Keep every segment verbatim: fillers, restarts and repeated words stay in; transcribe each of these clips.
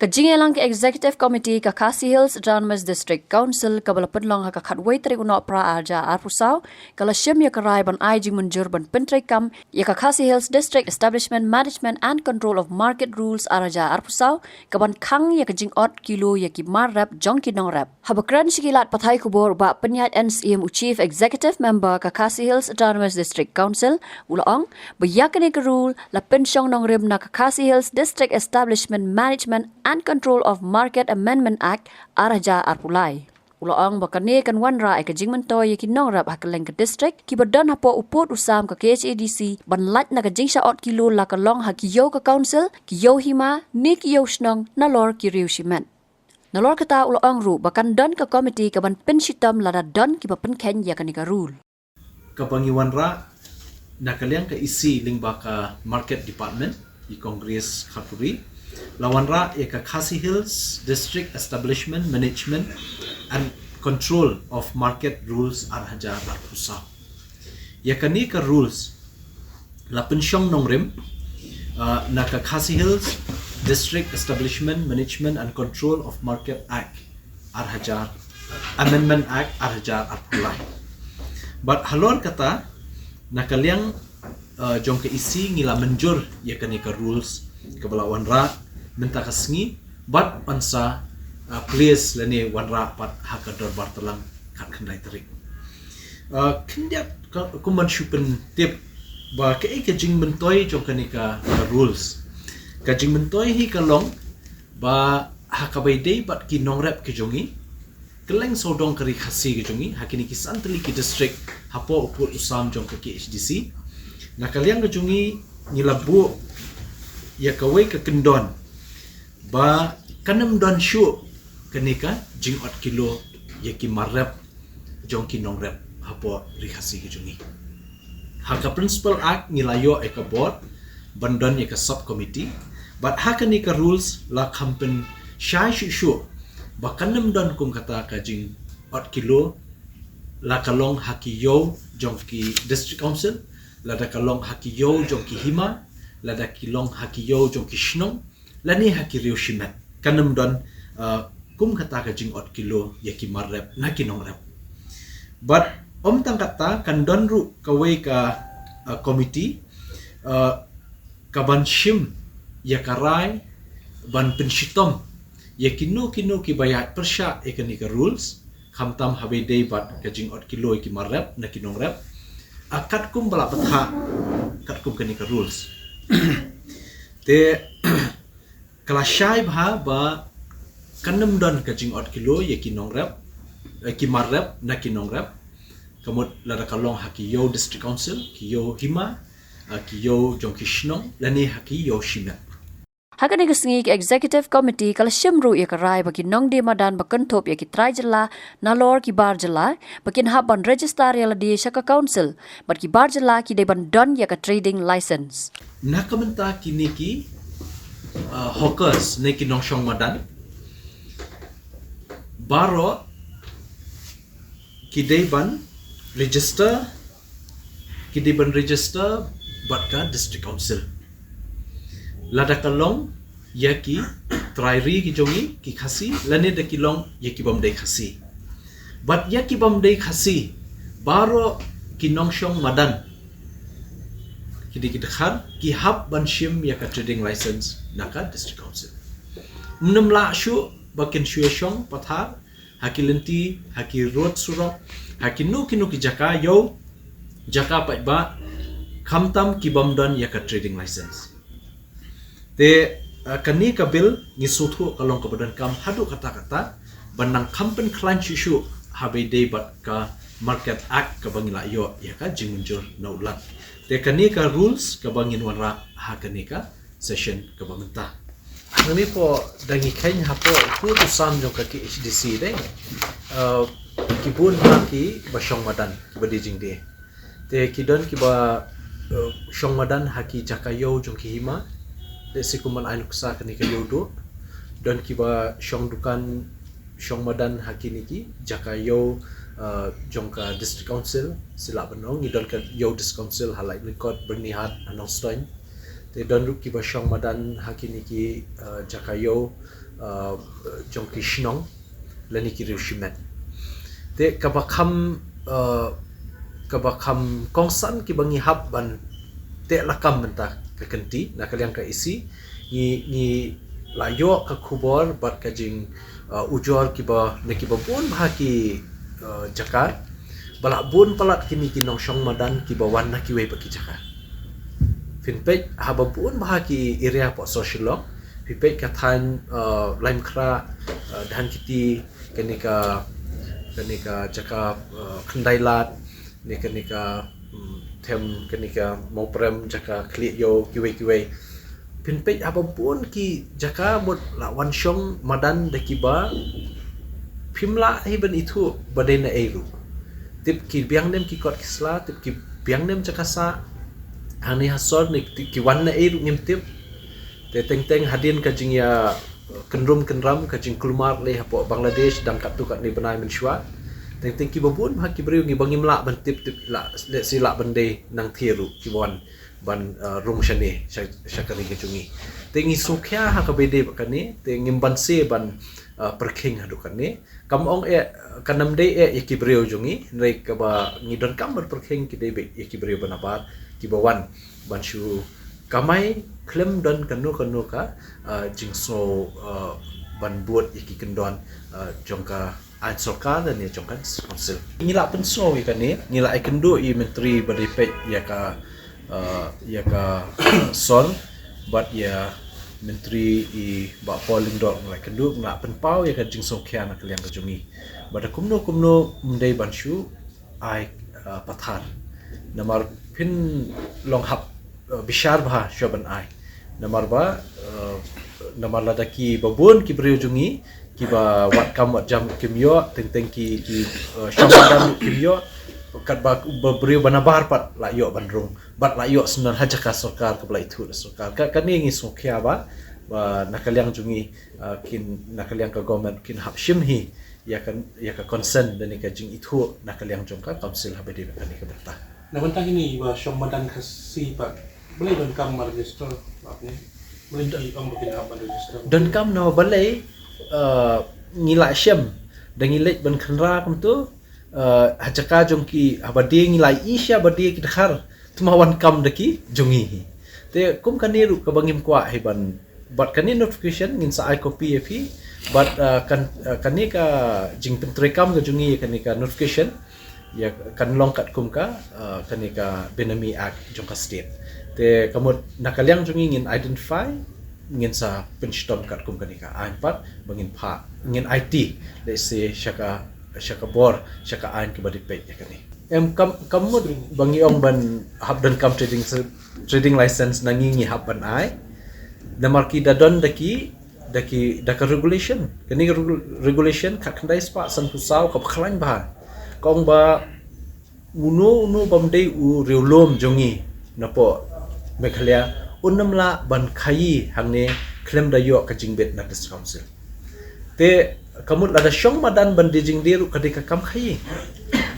Ka jingïalang ka Executive Committee ka Khasi Hills Autonomous District Council kaba la pynlong ha ka khatwei tarik u Nohprah arhajar arphew saw, ka la shim ïa ka rai ban ai jingmynjur ban pyntreikam ïa ka Khasi Hills District Establishment Management and Control of Market Rules arhajar arphew saw, kaban khang ïa ka jingot kilo ïa ki mar rep jong ki nongrep. Haba kren sha ki lad pathai khubor u Bah Pynïaid N Syiem, u Chief Executive Member ka Khasi Hills Autonomous District Council, u la ong ba ïa kane ka rule la pynshong nongrim na ka Khasi Hills District Establishment Management and Control of Market Amendment Act arhajar arphew lai. U la ong ba kane kan wanrah ïa ka jingmyntoi ïa ki nongrep ha kylleng ka district kiba don hapoh u pud u sam ka K H A D C ban lait na ka jingshah ot kilo, la ka long ha ki ïew ka council, ki ïew hima ne ki ïew shnong, nalor ki riew shimet. Nalor kata u la ong ruh ba kan don ka komiti kaban pynshitom lada don kiba pynkheiñ ïa kane ka rule. Kaba ngi wanrah na ka liang ka E C lyngba ka Market Department, i Kong Grace Kharpuri, la wanrah ïa ka Khasi Hills District Establishment Management and Control of Market Rules arhajar arphew saw. Ïa kane ka rules la pynshong nongrim, uh, na ka Khasi Hills District Establishment Management and Control of Market Act arhajar, Amendment Act arhajar arphew lai. Bad halor kata, na ka liang, uh, jong ka E C ngi la mynjur ïa kane ka rules kaba la wanrah mynta ka sngi, bad yn sa, uh, place lane wanrah pat ha ka dorbar tlang khatkhyndai tarik. Uh, khyndiat ka, kumban shu pyntip ba kaei ka jingmyntoi jong kane ka, ka rules. Ka jingmyntoi hi ka long ba ha kaba ïadei bad ki nongrep ki jong ngi, kylleng sawdong ka ri Khasi ka jong ngi, ha kine ki san tylli ki district hapoh u pud u sam jong ka K H D C, na ka liang ka jong ngi ngi la buh ïa kawei ka kyndon ba kan ym don shuh kane ka jingot kilo ïa ki mar rep jong ki nongrep hapoh ri Khasi ka jong ngi. Ha ka Principal Act ngi la ïoh ïa ka bor ban don ïa ka sub committee, bad ha kane ka rules la kham pynshai shuh shuh ba kan ym don kum kata ka jingot kilo, la ka long ha ki ïew jong ki District Council, lada ka long ha ki ïew jong ki hima, lada ki long ha ki ïew jong ki shnong, lane ha ki riew shimet. Kan ym don, uh, kum kata ka jingot kilo ïa ki mar rep na ki nongrep. Bad ym tang kata, kan don ruh kawei ka, uh, committee, uh, kaban shim ïa ka rai ban pynshitom ïa kino kino kiba ïaid pyrshah ïa kane ka rules, khamtam haba ïadei bad ka jingot kilo ïa ki mar rep na ki nongrep, uh, katkum ba la bthah katkum kane ka rules. Te ka la shai bha ba kan ym don ka jingot kilo ïa ki nongrep, eh, ki mar rep na ki nongrep, ka mut lada ka long ha ki ïew District Council, ki ïew hima, eh, ki ïew jong ki shnong, lane ha ki ïew shimet. Ha kane ka sngi ka Executive Committee ka la shim ruh ïa ka rai ba ki nongdie madan ba kynthup ïa ki trai jylla nalor ki bar jylla ba kin hap ban register ïa lade sha ka Council, bad ki bar jylla ki dei ban don ïa ka trading license. Na ka bynta kine ki, uh, hawkers ne ki nongshong madan, baroh ki dei ban register, ki dei ban register bad ka District Council. Lada ka long ïa ki trai ri ki jong ngi ki Khasi, lane da ki long ïa ki bym dei Khasi. Bad ïa ki bym dei Khasi, baroh ki nongshong madan, ki dei ki dkhar, ki hap ban shim ïa ka trading license na ka District Council. Ym lah shuh ba kin shu ïa shong pathar ha ki lynti, ha ki rud surok, ha kino kino ki jaka ïew, jaka paidbah, khamtam ki bym don ïa ka trading license. Te, uh, kane ka bill ngi sngewthuh ka long kaba donkam haduh katta katta ban nang kham pynkhlaiñ shuh shuh haba ïadei bad ka Market Act kaba ngi la ïoh ïa ka jingmynjur na u Lat. Te kane ka rules kaba ngin wanrah ha kane ka session kaba mynta. Hangne pat da ngi kheiñ hapoh u pud u sam jong ka K H D C dei, uh, ki bun ha kiba shong madan kiba die jingdie. Te ki don kiba, uh, shong madan ha ki jaka ïew jong ki hima, lehse kum ban ai nuksa kane ka Ïewduh. Don kiba shong dukan, shong madan ha kine ki jaka ïew, uh, jong ka District Council, sila ban ong, ngi don ka Ïew District Council ha Laitumkot, Byrnihat, ha Nongstoiñ. Te don ruh kiba shong madan ha kine ki, uh, jaka ïew, uh, jong ki shnong lane ki riew shimet. Te kaba kham uh, kaba kham kongsan kiba ngi hap ban teh lakam mynta ka kynti na ka liang ka EC, ngi ngi la ïoh ka khubor bad ka jing uh, ujor kiba na kiba bun bha ki uh, jaka ba la bun palat kine ki nongshong madan kiba wan na kiwei pat ki jaka. Phin peit haba bun bha ki area hapoh Shillong, phi peit ka thaiñ uh, Laitumkhrah, uh, Dhankheti, kane ka kane ka jaka uh, Khyndailad, ne kane ka um, them kane ka Mawprem, jaka Khlieh Ïew, kiwei kiwei. Phin peit haba bun ki jaka mut la wan shong madan da kiba phim lah hi ban ithuh ba dei na ei ruh. Tip ki biang nem ki kot ki sla, tip ki biang nem jaka sah. Hangne ha sor ne tip ki wan na ei ruh ngim tip. Te teng teng hadien ka jingïa kynrum kynram, ka jingkulmar lei hapoh Bangladesh dang katto katne bnai mynshuwa. Teng teng kiba bun bha ki briew ngi ba ngim lah ban tip tip lah, lehse lah ban dei nangthie ruh kiba wan ban uh, rung shane sha, sha ka ri ka jong ngi. Te ngi sngewkhia ha kaba ïadei bad kane, te ngim banse ban uh, pyrkhing haduh kane. Kam ong eh, kan ym dei eh ïa ki briew jong ngi, hynrei kaba ngi donkam ban pyrkhing ki dei beit ïa ki briew ba nabar kiba wan ban shu kamai khlem don kano kano ka uh, jingsngew uh, ban bud ïa ki kyndon uh, jong ka aiñ sorkar lane jong ka District Council. Ngi la pynsngew ïa kane, ngi la ai kynduh ïa i Myntri ba dei peit ïa ka uh, ïa ka sor bad ïa Myntri i Bah Paul Lyngdoh, ngi la ai kynduh, ngi la pynpaw ïa ka jingsngewkhia na ka liang ka jong ngi. Bad da kumno kumno ym dei ban shu ai uh, pathar. Namar phin long hap uh, bishar bha shuwa ban ai. Namar ba uh, namar lada kiba bun ki briew jong ngi kiba wad kam wad jam kim ïoh, teng teng ki ki uh, shong madan kim ïoh, katba ba briew ba nabar pat la ïoh ban rung bad la ïoh sngewbha ha jaka sorkar kaba la ithuh da sorkar. Ka kane ngi sngewkhia ba ba na ka liang jong ngi uh, kin na ka liang ka government kin hap shim hi ïa ka ïa ka consent lane ka jingithuh na ka liang jong ka council haba ïadei bad kane ka bynta. Na bynta kine ba shong madan Khasi pat, balei donkam ban register bad ne? Balei ki ong ba kin hap ban register? Donkam namar balei uh, ngi la shem da ngi leit ban kynra kumto uh, ha jaka jong ki haba die ngi la ïohi sha ba die ki dkhar, te ma wan kam da ki jong ngi hi. Te kum kane ruh kaba ngim kwah hi ban bad kane notification ngin sa ai copy ïa phi bad uh, kan uh, kane ka jingpyntreikam ka jong ngi ïa kane ka notification ïa kan long katkum ka uh, kane ka Benami Act jong ka state. Te ka mut na ka liang jong ngi ngin identify, ngin sa pynshitom katkum kane ka aiñ pat ba ngin phah, ngin aiti lehse sha ka sha ka bor, sha ka aiñ kaba dei peit ïa kane. Em kam kam mut ba ngi ong ban hap donkam trading trading license na ngi ngi hap ban ai. Namar ki da don da ki da ki da ka regulation. Kane ka regu- regulation khatkhyndai spah sanphew saw kaba khlaiñ bha ka ong ba uno uno bym dei u riewlum jong ngi napoh Meghalaya un ym lah ban khaïi hangne khlem da ïoh ka jingbit na District Council. Te ka mut lada shong madan ban die jingdie ruh ka dei ka kam khaïi.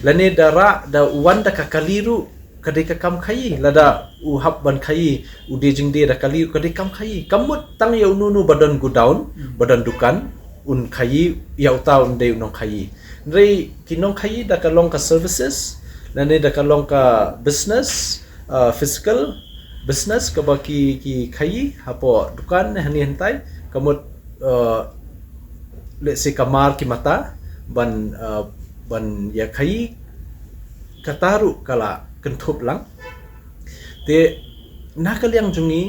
Lane da rah da wan da ka kali ruh ka dei ka kam khaïi, lada u hap ban khaïi u die jingdie da kali ruh ka dei kam khaïi. Ka mut tang ïa uno uno ba don godown, ba don dukan, un khaïi, ïa uta un dei u nongkhaïi. Hynrei ki nongkhaïi da ka long ka services lane da ka long ka business, uh, physical business kaba ki ki khaïi hapoh dukan ne hangne hangtai, ka mut uh, lehse ka mar ki mata ban uh, ban ïa khaïi, kata ruh ka la kynthup lang. Te na ka liang jong ngi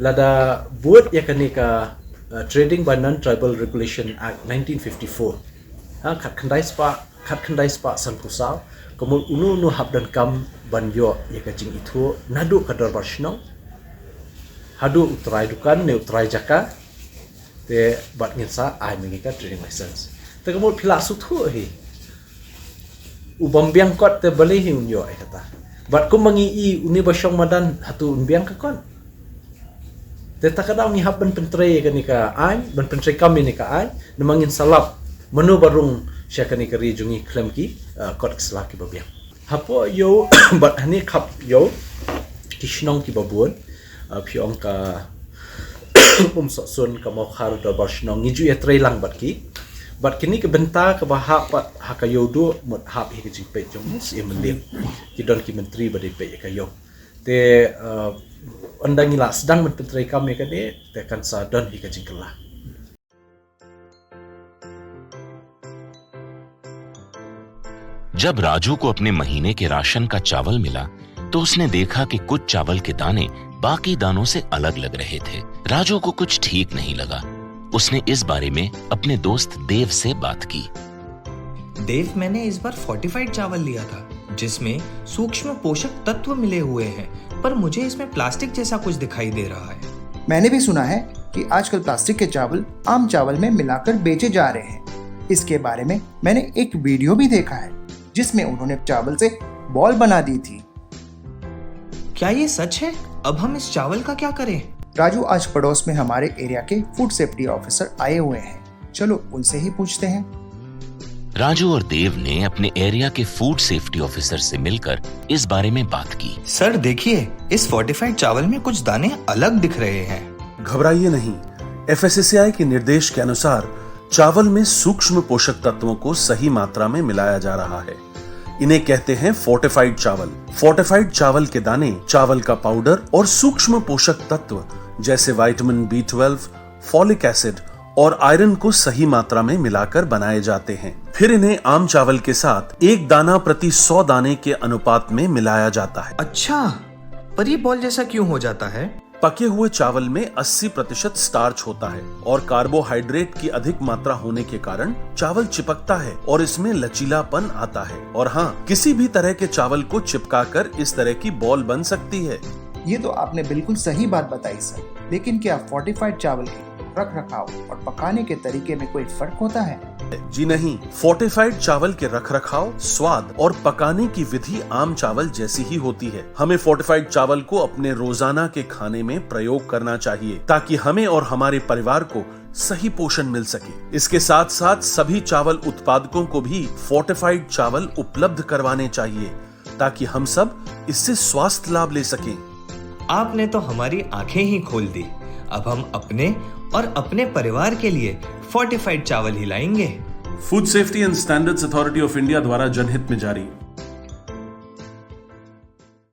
lada bud ïa kane ka uh, Trading by Non-Tribal Regulation Act nineteen fifty-four, ha, khatkhyndai spah khatkhyndai spah sanphew saw, ka mut uno uno hap donkam ban ïoh ïa ka jingithuh naduh ka dorbar shnong haduh u trai dukan ne u trai jaka. Te bad ngin sa ai ma ngi ka trading license. Te ka mut phi la sngewthuh hi, u bym biang kot te balei hi un ïoh ïa kata. Bad kumba ngi i une ba shong madan, hato un biang ka kot? Te ta ka daw ngi hap ban pyntrei ïa kane ka aiñ, ban pyntrei kam ïa kane ka aiñ, namar ngin sa lap mano ba rung sha kane ka ri jong ngi khlem ki uh, kot ki sla kiba biang. Hapoh ïew bad hane khap ïew ki shnong kiba bun, uh, phi ong ka Umsohsun, ka Mawkhar, Dorbar Shnong, ngi ju ïatrei lang bad ki. Bad kine ki bynta kaba hap pat ha ka ïew duh mut hap hi ka jingpeit jong u Syiem Mylliem. Ki don ki myntri ba dei peit ïa ka ïew. Te, uh, ynda ngi la sdang ban pyntreikam ïa kane, te kan sa don hi ka jingkylla. जब राजू को अपने महीने के राशन का चावल मिला, तो उसने देखा कि कुछ चावल के दाने बाकी दानों से अलग लग रहे थे। राजू को कुछ ठीक नहीं लगा। उसने इस बारे में अपने दोस्त देव से बात की। देव, मैंने इस बार फोर्टिफाइड चावल लिया था, जिसमें सूक्ष्म पोषक तत्व मिले हुए हैं, पर मुझे इसमें प्लास्टिक जैसा कुछ दिखाई दे रहा है। मैंने भी सुना है कि आजकल प्लास्टिक के चावल आम चावल में मिलाकर बेचे जा रहे हैं। इसके बारे में मैंने एक वीडियो भी देखा है, जिसमें उन्होंने चावल से बॉल बना दी थी। क्या ये सच है? अब हम इस चावल का क्या करें? राजू, आज पड़ोस में हमारे एरिया के फूड सेफ्टी ऑफिसर आए हुए हैं, चलो उनसे ही पूछते हैं। राजू और देव ने अपने एरिया के फूड सेफ्टी ऑफिसर से मिलकर इस बारे में बात की। सर, देखिए, इस फोर्टिफाइड चावल में कुछ दाने अलग दिख रहे हैं। घबराइए नहीं, एफएसएसएआई के निर्देश के अनुसार चावल में सूक्ष्म पोषक तत्वों को सही मात्रा में मिलाया जा रहा है। इन्हें कहते हैं फोर्टिफाइड चावल। फोर्टिफाइड चावल के दाने, चावल का पाउडर और सूक्ष्म पोषक तत्व जैसे vitamin B twelve, folic acid और आयरन को सही मात्रा में मिलाकर बनाए जाते हैं। फिर इन्हें आम चावल के साथ एक दाना प्रति सौ दाने के अनुपात में मिलाया जाता है। अच्छा, पर ये बॉल जैसा क्यों हो जाता है? पके हुए चावल में अस्सी प्रतिशत स्टार्च होता है और कार्बोहाइड्रेट की अधिक मात्रा होने के कारण चावल चिपकता है और इसमें लचीलापन आता है। और हाँ, किसी भी तरह के चावल को चिपकाकर इस तरह की बॉल बन सकती है। ये तो आपने बिल्कुल सही बात बताई सर, लेकिन क्या फोर्टिफाइड चावल के रख रखाव और पकाने के तरीके में कोई फर्क होता है? जी नहीं, फोर्टिफाइड चावल के रख रखाव, स्वाद और पकाने की विधि आम चावल जैसी ही होती है। हमें फोर्टिफाइड चावल को अपने रोजाना के खाने में प्रयोग करना चाहिए, ताकि हमें और हमारे परिवार को सही पोषण मिल सके। इसके साथ साथ सभी चावल उत्पादकों को भी फोर्टिफाइड चावल उपलब्ध करवाने चाहिए, ताकि हम सब इससे स्वास्थ्य लाभ ले सकें। आपने तो हमारी आंखें ही खोल दी। अब हम अपने और अपने परिवार के लिए फोर्टिफाइड चावल ही लाएंगे। Food safety and standards authority of India द्वारा जनहित में जारी।